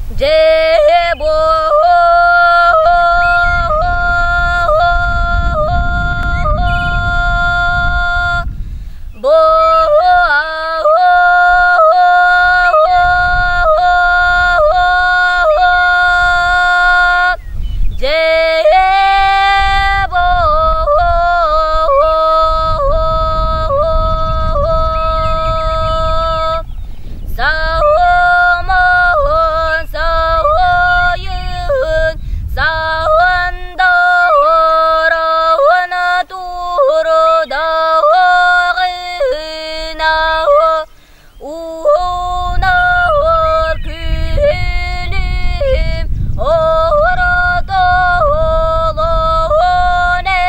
Дьэ бо Уунар күнүм оротолон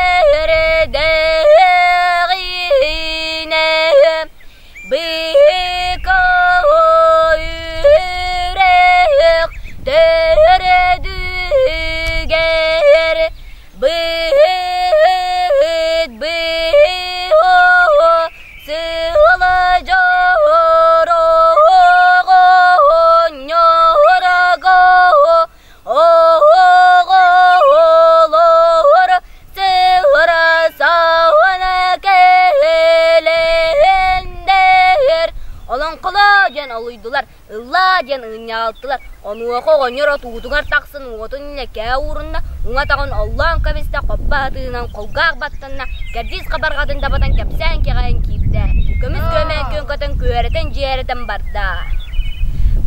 эрдэҕинэ быка үрэх төрдүгэр быһыт быһо Сыала дьоро-оҕонньорого оҕолор сыра саҕана кэлэннэр олоҥхолоо диэн олуйдулар Ыллаа диэн ыынньаалтылар, онуоха оҕонньор отуутугар тахсан уотун иннэкээ уурунна, уҥа атаҕын оллоон кэбистэ, хоппо аһатыынан кулгаах баттанна, кэрдиис хабарҕатын дабатан кэпсээн кэҕэйэн киирдэ, көмүс күөмээн күөҥкөтөн күөрэтэн-дьиэрэтэн барда.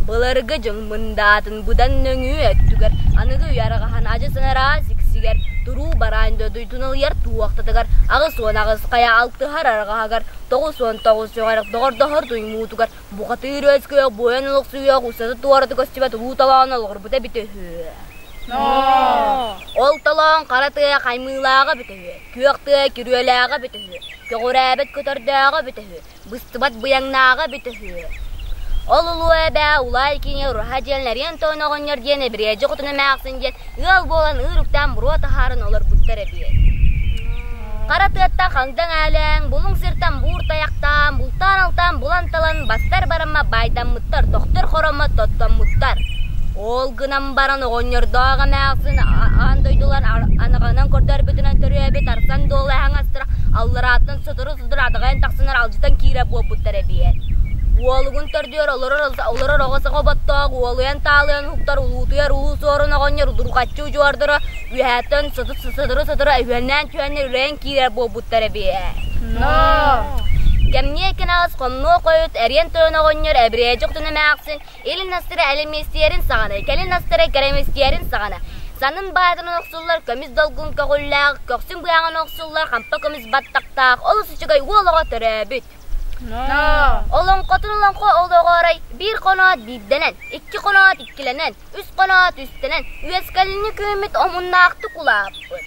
Былыргы дьыл мындаатын быдан нөҥүө өттүгэр, аныгы үйэ арҕаһан адьас анараа сиксигэр, туруу бараан дойдуналыйар туохтатыгар, 88 хайа алтыһар арҕаһыгар, 99 сөҕөр доҕордоһор туймуутугар, Бухатыыр үөскүөх, буойан олохсуйуох, устата-туората көстүбэт улуу толоон олоҕурбута эбитэ үһү. Ол толоон хара тыа хаймыылааҕа эбитэ үһү, күөх тыа күрүөлээҕэ эбитэ үһү, көҕүрээбит көтөрдөөҕө эбитэ үһү, быстыбат быйаҥнааҕа эбитэ үһү. Ол улуу эбээ Улаай кини Ураһа диэн Лэриэн Тоон оҕонньор диэн Эбириэдьи хотун эмээхсин диэн ыал буолан ыыр үктээн буруо таһааран олорбуттар эбит. Хара тыаттан хаҥдаҥ ээлээн, булуҥ сиртэн буур тайахтаан, бултаан-алтаан булан-талан, бастар барамма баайдаммыттар, тохтор хороммо тоттоммуттар. Ол гынан баран оҕонньордоох эмээхсин аан дойдулар анаҕынан көрдөрбүтүнэн төрүөбүт арсан дуола аһаҥастара алларааттан сотору-сотору адаҕайан тахсанар алдьатан киирэ буолбуттар эбиэт. Уолугун төрдүөр олорор олорор оҕо саҕа оботтоох уолуйан-таалыйан уһуктар улуутуйар улуу суорун оҕонньор удурҕаччы удьуордара үөһээттэн сотору-сотору өһүөннээн түһэннэр үлэйэн киирэр буолбуттар эбиэт. Кэмниэ кэнэҕэс хомнуо хойут эриэн тойон оҕонньор эбириэдьи хотун эмээхсин илин астара элэмиэстиэрин саҕана, кэлин астара кэрэмэстиэрин саҕана санын баайтан охсуллар көмүс долгун көҕүллээх, көхсүн быһаҕын охсуллар хампа көмүс баттахтаах олус үчүгэй уол оҕо төрөөбүт. Олоҥхотун олоҥхо олоҕоорой биир хоноот биирдэнэн, икки хоноот иккилэнэн, үс хоноот үстэнэн, үөскэлини күөммүт омуннаахтык улааппыт.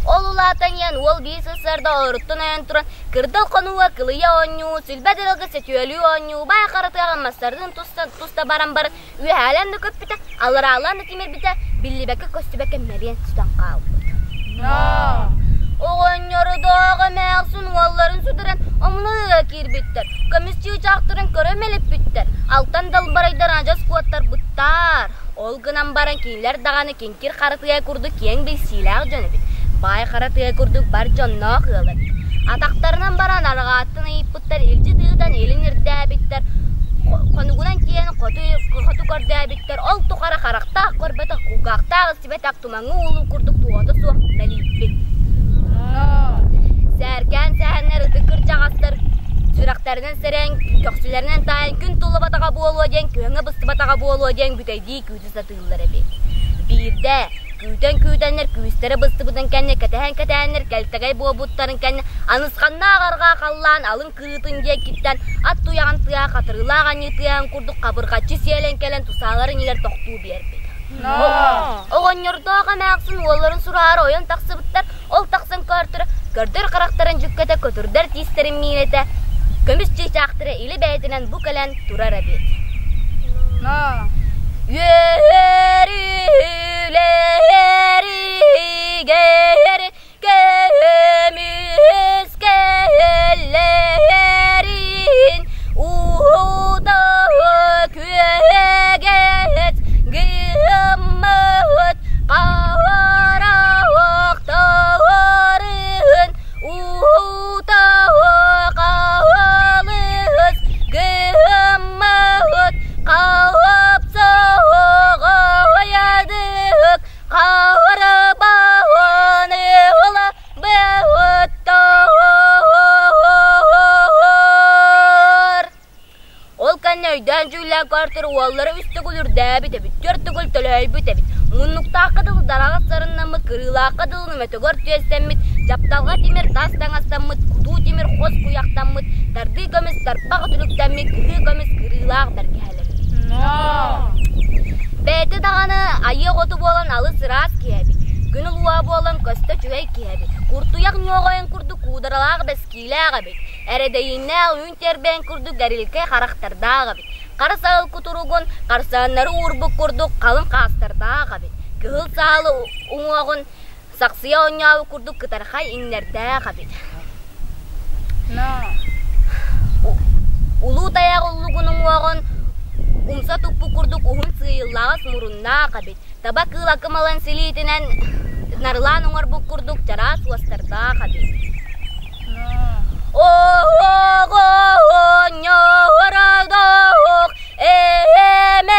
Ол улаатан иһэн уол биир сарсыарда оруттан ойон туран, кырдал хонууга кылыйа оонньуу, сүлбэ дырылгы сөтүөлүү оонньуу, баай харатыаҕа мастардыын туста, туста баран баран, үөһээлээн да көппүтэ, аллараалаан да тимирбитэ, биллибэккэ-көстүбэккэ мэлийэн сүтэн хаалбыт. Оҕонньордоох эмээхсин уолларын сүтэрэн омунуга киирбиттэр, көмүс чыычаахтарын көрө мэлиппиттэр, алтан далбарайдар адьас куоттарбыттар. Ол гынан баран кинилэр даҕаны киҥкир хара тыа курдук киэҥ билсиилээх дьон эбит. Баай хара тыа курдук бар дьонноох ыал эбит. Атахтарынан баран арҕааттан ыйыппыттар, илдьи тыытан илин ирдээбиттэр, хонугунан тиийэн хоту, хоту көрдөөбүттэр, ол тухары харахтаах көрбөтөх, кулгаахтаах истибэтэх тумаҥҥа уулуу курдук туота суох мэлийбит. Сээркээн сэһэннэр ытык кырдьаҕастар сүрэхтэринэн сэрэн, көхсүлэринэн таайан күн туллубатаҕа буолуо диэн, күөҥҥэ быстыбатаҕа буолуо диэн бүтэйдии күүтэ сатыыллар эбит. Биирдэ күүтэн-күүтэннэр күүстэрэ быстыбытын кэннэ кэтэһэн-кэтэһэннэр кэлтэгэй буолбуттарын кэннэ анысханнаах арҕаа халлаан алын кырыытын диэкиттэн ат туйаҕын тыаһа хатырыылаах анньыы тыаһын курдук хабырҕаччы сиэлэн кэлэн тусааларын иһигэр тохтуу биэрбит. Оҕонньордоох эмээхсин уолларын сураары ойон тахсыбыттар, ол тахсан көөртөрө, көрдөр харахтарын дьүккэтэ, көтүрдэр тиистэрин миинэтэ, көмүс чыычаахтара илэ бэйэтинэн бу кэлэн турар эбит. Үөрүүлэригэр көмүс кэллэрин уута күөгэйдин. Суоллара үс төгүл үрдээбит эбит, түөрт төгүл төлөһүйбүт эбит. Муннуктаахха дылы дараҕас сарыннаммыт, кырыылаахха дылы мөтөгөр түөстэммит, дьапталҕа тимир тас таҥастаммыт, кутуу тимир хос куйахтаммыт, тардыы көмүс тарпах үтүлүктэммит, кыһыы көмүс кырыылаах бэргэһэлэммит. Бэйэтэ даҕаны айыы оҕото буолан алыс ыраас киһи эбит. Күн улууһа буолан көстө үчүгэй киһи эбит. Куртуйах ньуоҕайын курдук куударалаах бэскиилээх эбит. Эрэдэйиннээх үүн тэрбээн курдук гэрилкэй харахтардаах эбит. Хара саһыл кутуругун харсааннары уурбут курдук халыҥ хаастардаах эбит. Кыһыл саалы уҥуоҕун сахсыйа оонньообут курдук кытархай иҥнэрдээх эбит. Улуу тайах уллугун уҥуоҕун умса туппут курдук уһун сыыйыллаҕас муруннаах эбит. Таба кыыл акымалан силиитинэн нарылаан оҥорбут курдук чараас уостардаах эбит. Оһоҕо ньоородоох эмэ.